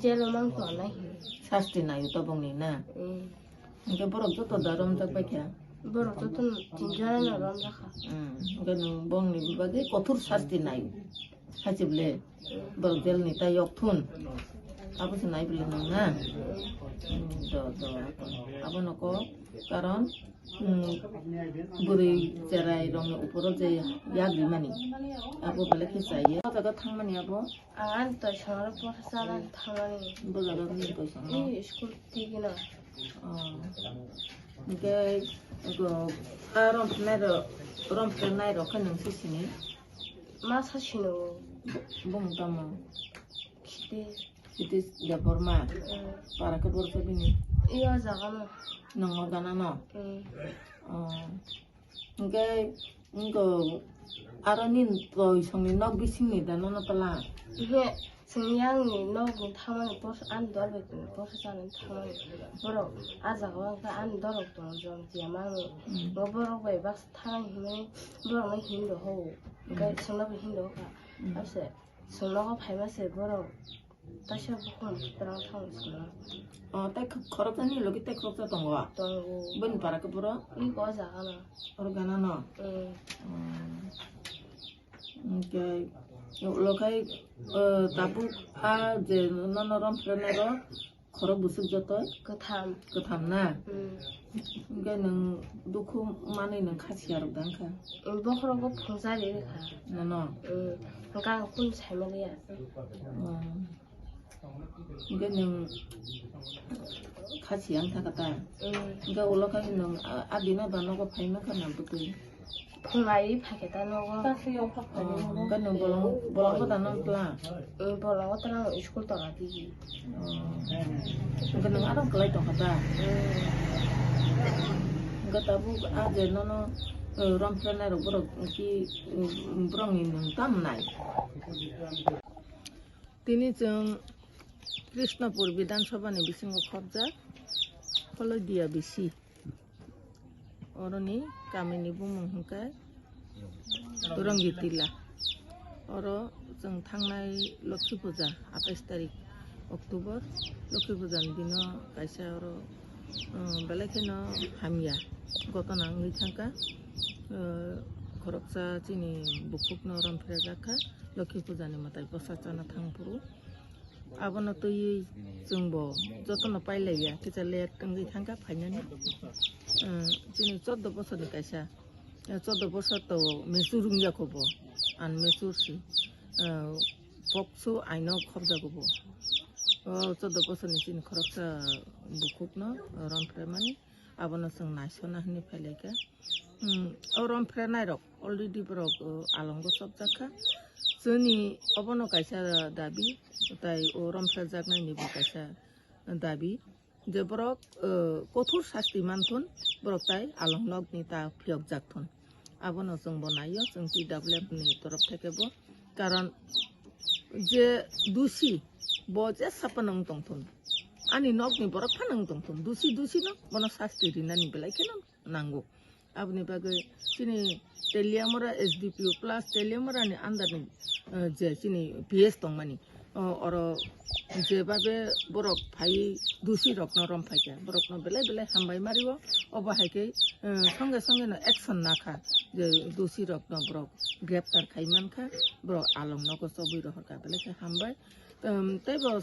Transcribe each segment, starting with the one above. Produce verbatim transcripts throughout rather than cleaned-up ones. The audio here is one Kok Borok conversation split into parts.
Jelo mang tongnai hino. Sasti naio to bongni na? Hmm. Hingke borok joto da romjak bai kha? Borok joto tinjona no romjak kha. Hmm. Hingke nwng bongni bagwi kothor sasti naio. Hachibwle borok jelni ta yok thun. Abo se nai bwle nwng na? Hmm, do, do. Abono kok karon, hmm, bwrwi cherai rokni uporo je yak rimani. Abo belai khe chaiye. O jaga thangmani abo? Ang ani toisongrok porsa chanani thangmani. Bo jaga ni toisongo? Ni school tigino. Oh. Hingke, ego, a romphrenairok, romphrenairok khe nwng sisini? Ma sasino. Bumung tamo? Khiti. Khiti Debbarma. Mm. Para khe borok bini? Iyo jagano. Nongo ganano? Mm. Oh. Hingke, wngkha, aro nini toisongni nok bisingni da nono pala? Ihe, chwng yangni nokni thangmani porsa, ani dol bai porsa chanani thangmani. Borok a jaga o wngkha ani dorok tongo jom tiya mangni. Mm. Bo borok bai baksa thanai hinwi borokno hin rw ho. Hingke Mm. chwngno bo hin rw kha. Mm. Ase, chwng nogo phaima se borok. Kaisa bukhum twrang thang swngo. O, tei khoroksa ni logi tei khoroksa tongo. Tongo. Bini para khe boro? Ui ko jaga no. Oro gana no? Mm. Mm. Hingke, ulo khai, eh, tabuk a je nono romphrenai ro khorok bwswk joto? Kwtham. Kwtham na? Mm. Hingke nwng dukhu manwi nwng kha siya rok da wngkha? Bokhorogo phungjari rikha. Nono? Mm. Hingke ang kunu saimaliya. Mm. Hingke nwng kha siya wngkha kata? Mm. Hingke ulo khai nwng a, a dino da nogo phai mankha na bwtwi? Phungai phai khe ta nogo. Oh, hingke nwng bolong, bolong ko da no tla? Mm, bolong ko tla school tona di. Oh. Hingke nwng aro kwlai tongkha ta? Mm. Hingke tabuk a je nono, eh, romphrenai rok borok ki, mm, borokni nwng tam nai? Tini chwng Krishnapur Bidhan Sabha ni bisingo khopjak Kholodia bisi. Oroni kamini bumung hwnkhe Rongitila. Oro chwng thangnai Lokhi Puja, atais tarik October, Lokhi Puja ni dino kaisa oro, um, belai kheno hamya gotona wngwi thangkha. Uh, khoroksa chini bukhukno romphrejakha Lokhi Puja ni mwtai bwsa chana thangphuru. Abono twiwi chwngbo jotono pailaiya, kisa late wngwi thangkha phainani. Uh, chini chordo bosorni kaisa, uh, chordo bosor to mature wngya kho bo, unmature si. Uh, pokso aino khobjago bo. O chordo bosorni chini khoroksa bukhukno romphraimani. Abono chwng naisona hinwi phailaikha. Hmm, o romphrenairok already borok, o, alongo chopjakha. Chwngni obono kaisa dabi, tai o romphrejaknaini bo kaisa dabi. Je borok, o, kothor sasti manthun, borok tai along nokni ta phiyokjakthun. Abono chwngbo naio, chwng T W F ni torof theke bo. Karon je dusi, bo jesapano wng tongthun. Ani nokni borok phano wng tongthun. Dusi, dusi no bono sasti rinani belai kheno nango. Aboni bagwi chini Teliamura S D P O plus Teliamura ni under ni, eh, je chini P S tongmani, o, oro jebabe borok phai dusi rokno rom phaikha, borokno belai belai hambai mario. Obo hai khe, eh, songe songe no action nakha, je dusi rokno borok greptar khai mankha, borok along nogo chobwi rohorkha, belai khe hambai. Em, tei bo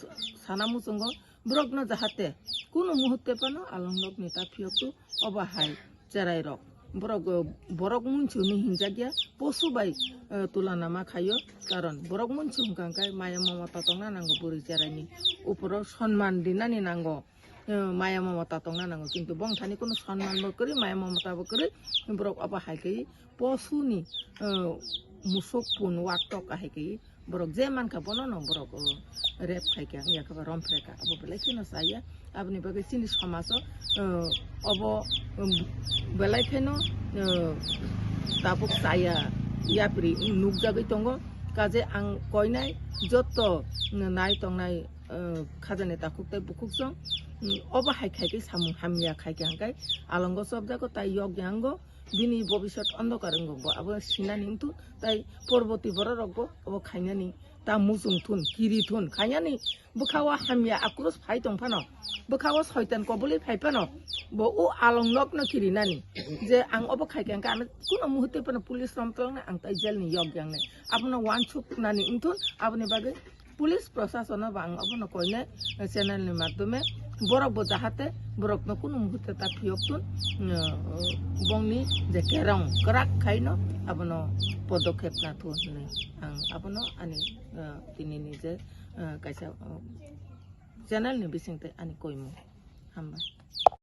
sana muchungo borokno jahate kunu muhutte phano along nokni ta phiyoktu obo hai cherai rok. Borok, eh, borok munchuni hinjakya posu bai, eh, tulana ma khaio, karon borok munchu hwnkha hwnkhe maya mamata tongna nango bwrwi cheraini uporo sonman rinani nango. Eh, maya mamata tongna nango, kintu bongthani kunu sonman bo kwrwi, maya mamata bo kwrwi, borok obo hai khe posuni, eh, musuk pun waktok ahai khe borok je mankha bono no borok, eh, rape khai kha, wngya khe ba romphre kha, abo belai kheno chaya. Aboni bagwi chini somajo, eh, obo, um, belai kheno, eh, tabuk chaya yapri nukjagwi tongo. Kaje ang koinai joto nai tongnai, eh, khajani takhuk tei bukhuk song, mm, obo hai khai khe samung hamya khai khe hwnkhe alongo chopjago tai yok yango. Bini bobisot ondokar wngkha bo, abo sinani wngthu, tai porboti bororokbo abo khainani. ta muchung thun, kiri thun, khainani bwkha o hamya akrus phai tong phano, bwkha o soitan koboli phai phano, bo o along nokno kirinani je ang obo khai khe ang khe ano kuno muhurte phano police romtolnai, ang tai jail ni yok yangnai, abono wansuk nani wngthun. Aboni bagwi police prosasono bo ang abono koinai channel ni madhyome borok bo jahate borokno kuno muhurte ta phiyok thun, bongni je kerong kwrak khaino abono podokhep na thun hinwi ang abono ani, eh, tini ni je, eh, kaisa, eh, channel ni bising tei ani koimung. Hambai.